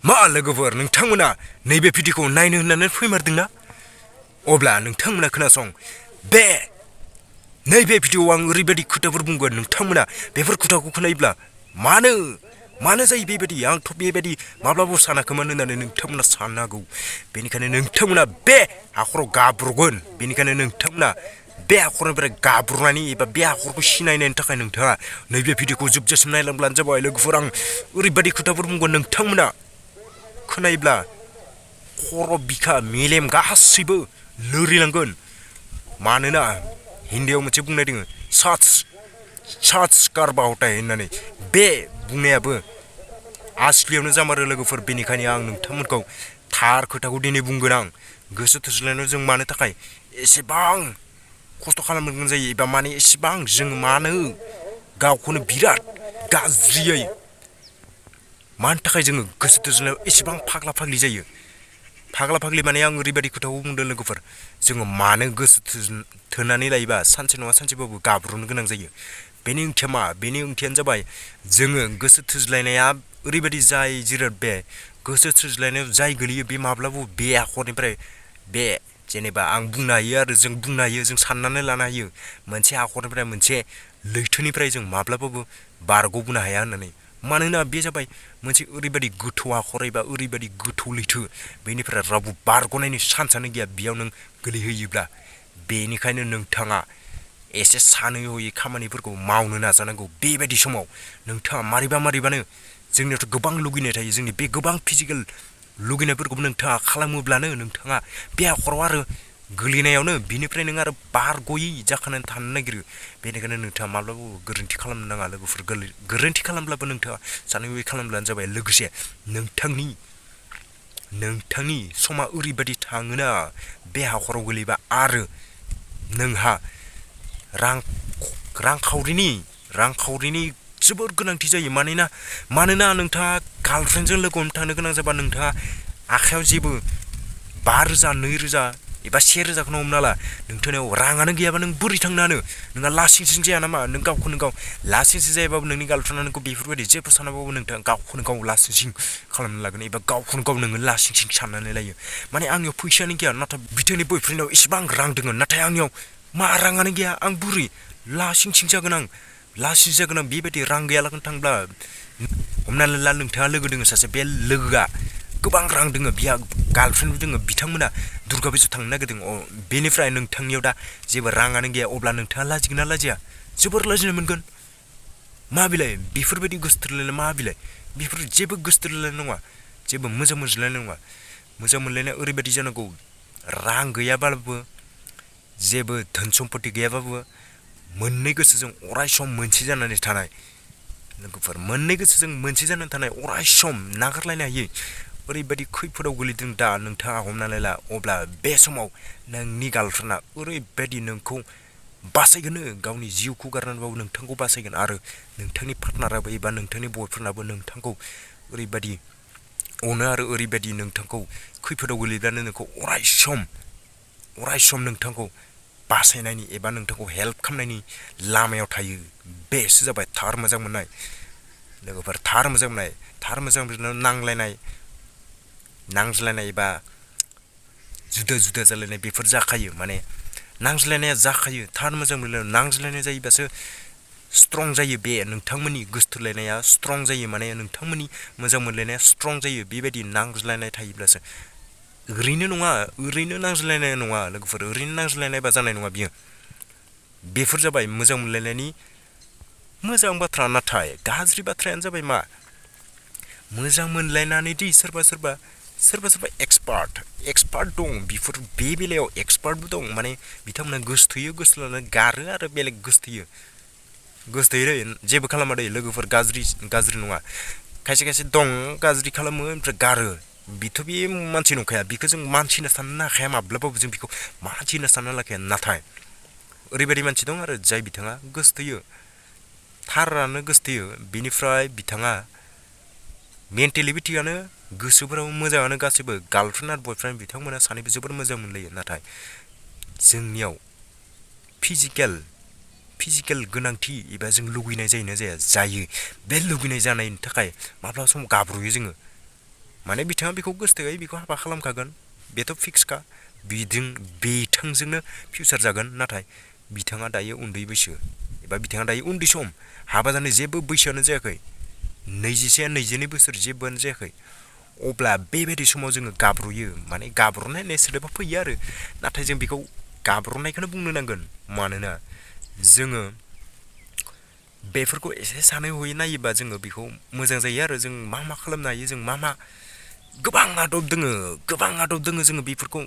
मा लोगोफोर नोंथांमोना नैबे भिडिअखौ नायनो होननानै फैमारदोंना अब्ला नोंथांमोना खोनासं बे नैबे भिडिअआव आं ओरैबायदि खोथाफोर बुंगोन नोंथांमोना बेफोर खोथाखौ खोनायोब्ला मानो जायो बेबायदि आंथ' बेबायदि माब्लाबाबो सानाखैमोन होननानै नोंथांमोना साननो हागौ बेनिखायनो नोंथांमोना बे हाखराव गाब्रगोन बेनिखायनो नोंथांमोना बे हाखरनिफ्राय गाब्रनानै एबा बे हाखरखौ सिनायनायनि थाखाय नोंथाङा नैबे भिडिअखौ जोबजासिम नायलांब्लानो जाबाय लोगोफोर आं ओरैबायदि खोथाफोर बुंगोन नोंथांमोना खोनायोब्ला खर' बिखा मेलेम गासैबो लोरिलांगोन मानोना हिन्दीआव मोनसे बुंनाय दङ साच कारबा होताय होननानै बे बुंनायाबो आसलियावनो जामारो लोगोफोर बेनिखायनो आं नोंथांमोनखौ थार खोथाखौ दिनै बुंगोन आं गोसो थोज्लायनायाव जों मानो थाखाय एसेबां खस्थ' खालामनो गोनां जायो एबा माने एसेबां जों मानो गावखौनो बिराद गाज्रियै मानि थाखाय जोङो गोसो थोज्लायनायाव एसेबां फाग्ला फाग्लि जायो फाग्ला फाग्लि माने आं ओरैबायदि खोथाखौ बुंदों लोगोफोर जोङो मानो गोसो थोनानै लायोबा सानसे नङा सानसेबाबो गाब्र'नो गोनां जायो बेनि ओंथिया मा बेनि ओंथियानो जाबाय जोङो गोसो थोज्लायनाया ओरैबायदि जाय जिराद बे गोसो थोज्लायनायाव जाय गोलैयो बे माब्लाबाबो बे हाखरनिफ्राय बे जेनेबा आं बुंनो हायो आरो जों बुंनो हायो जों साननानै लानो हायो मोनसे हाखरनिफ्राय मोनसे लैथोनिफ्राय जों माब्लाबाबो बारग'बोनो हाया होननानै मानोना बे जाबाय मोनसे ओरैबायदि गोथौ हाखर एबा ओरैबायदि गोथौ लैथो बेनिफ्राय रावबो बारग'नायनि चान्सआनो गैया बेयाव नों गोलैहैयोब्ला बेनिखायनो नोंथाङा एसे सानै हयै खामानिफोरखौ मावनो नाजानांगौ बेबायदि समाव नोंथाङा मारैबानो जोंनियावथ' गोबां लुगैनाय थायो जोंनि बे गोबां फिजिकेल लुगैनायफोरखौबो नोंथाङा खालामोब्लानो नोंथाङा बे हाखराव आरो गोलैनायावनो बिनिफ्राय नों आरो बारग'यै जाखानानै थानो नागिरो बेनिखायनो नोंथाङा माब्लाबाबो गोरोन्थि खालामनो नाङा लोगोफोर गोरोन्थि खालामब्लाबो नोंथाङा सानै हयै खालामब्लानो जाबाय लोगोसे नोंथांनि समा ओरैबायदि थाङोना बे हाखराव गोलैबा आरो नोंहा रांखावरिनि जोबोर गोनांथि जायो मानोना नोंथाङा गार्लफ्रेन्डजों लोगो हमनो थांनो गोनां जाबा नोंथाङा आखायाव जेबो 5,000 2,000 एबा 1,000खौनो हमना ला नोंथांनाव राङानो गैयाबा नों बोरै थांनो हानो नोंहा लासिंसिं जाया नामा नों गावखौनो गाव लासिंसिं जायाबाबो नोंनि गार्लफ्रेन्डआ नोंखौ बेफोरबायदि जेबो सानाबाबो नोंथाङा गावखौनो गाव लासिंसिं खालामनो लागोन एबा गावखौनो गाव नोङो लासिंसिं साननानै लायो माने आंनियाव फैसायानो गैया नाथाय बिथांनि बयफ्रेन्डआव एसेबां रां दङ नाथाय आंनियाव मा राङानो गैया आं बोरै लासिंसिं जागोन आं बेबायदि रां गैयालाखौनो थांब्ला हमनानै ला नोंथाङा लोगो दोङो सासे बे लोगोआ गोबां रां दोङो बिहा गार्लफ्रेन्डबो दोङो बिथांमोना दुर्गा फुजायाव थांनो नागिरदों बेनिफ्राय नोंथांनियाव दा जेबो राङानो गैया अब्ला नोंथाङा लाजिगोन ना लाजिया जोबोर लाजिनाय मोनगोन मा बिलाय बेफोरबायदि गोसोथोलायनाय मा बिलाय बेफोर जेबो गोसोथोलायनाय नङा जेबो मोजां मोनज्लायनाय नङा मोजां मोनलायनाया ओरैबायदि जानांगौ रां गैयाबाबो जेबो धोन सम्पति गैयाबाबो मोननै गोसोजों अराय सम मोनसे जानानै थानाय लोगोफोर मोननै गोसोजों मोनसे जानानै थानाय अराय सम नागारलायनो हायै ओरैबायदि खैफोदाव गोलैदों दा नोंथाङा हमनानै ला अब्ला बे समाव नोंनि गार्लफ्रेन्डआ ओरैबायदि नोंखौ बासायगोन गावनि जिउखौ गारनानैबाबो नोंथांखौ बासायगोन आरो नोंथांनि पार्टनाराबो एबा नोंथांनि बयफ्रेन्डआबो नोंथांखौ ओरैबायदि अनो आरो ओरैबायदि नोंथांखौ खैफोदाव गोलैब्लानो नोंखौ अराय सम नोंथांखौ बासायनायनि एबा नोंथांखौ हेल्प खालामनायनि लामायाव थायो बेसो जाबाय थार मोजां मोननाय लोगोफोर थार मोजां मोननाय नांज्लायनाय एबा जुदा जालायनाय बेफोर जाखायो माने नांज्लायनाया जाखायो थार मोजां मोनलायनायाव नांज्लायनाय जायोबासो स्ट्रं जायो बे नोंथांमोननि गोसोथोलायनाया स्ट्रं जायो माने नोंथांमोननि मोजां मोनलायनाया स्ट्रं जायो बेबायदि नांज्लायनाय थायोब्लासो ओरैनो नांज्लायनाय नङा लोगोफोर ओरैनो नांज्लायनायबा जानाय नङा बियो बेफोर जाबाय मोजां मोनलायनायनि मोजां बाथ्रा नाथाय गाज्रि बाथ्रायानो जाबाय मा मोजां मोनलायनानै दि सोरबा एक्सपार्ट दं बेफोर बे बेलायाव एक्सपार्टबो दं माने बिथांमोना गोसोथोयो गोसो लानानै गारो आरो बेलेग गोसोथोयो जेबो खालामा दे लोगोफोर गाज्रि नङा खायसे दं गाज्रि खालामो ओमफ्राय गारो बिथ' बे मानसि नंखाया बिखौ जों मानसि होनना साननो हाखाया माब्लाबाबो जों बिखौ मानसि होनना सानना लाखाया नाथाय ओरैबायदि मानसि दं आरो जाय बिथाङा गोसोथोयो थारानो गोसोथोयो बिनिफ्राय बिथाङा मेन्टेलिबो थिगानो गोसोफोराव मोजाङानो गासैबो गार्लफ्रेन्ड आरो बयफ्रेन्ड बिथांमोना सानैबो जोबोर मोजां मोनलायो नाथाय जोंनियाव फिजिकेल गोनांथि एबा जों लुगैनाय जायोना जाया जायो बे लुगैनाय जानायनि थाखाय माब्लाबा समाव गाब्र'यो जोङो माने बिथाङा बेखौ गोसथोयै बेखौ हाबा खालामखागोन बेथ' फिक्सखा बिथांजोंनो फिउचार जागोन नाथाय बिथाङा दायो उन्दै बैसो एबा बिथाङा दायो उन्दै सम हाबा जानाय जेबो बैसोआनो जायाखै 21-22 बोसोर जेबोआनो जायाखै अब्ला बेबायदि समाव जोङो गाब्र'यो माने गाब्र'नाय होननाय सोदोबा फैयो आरो नाथाय जों बेखौ गाब्र'नायखौनो बुंनो नांगोन मानोना जोङो बेफोरखौ एसे सानै हयै नायोबा जोङो बेखौ मोजां जायो आरो जों मा खालामनो हायो जों मा गोबां आदब दोङो जोङो बेफोरखौ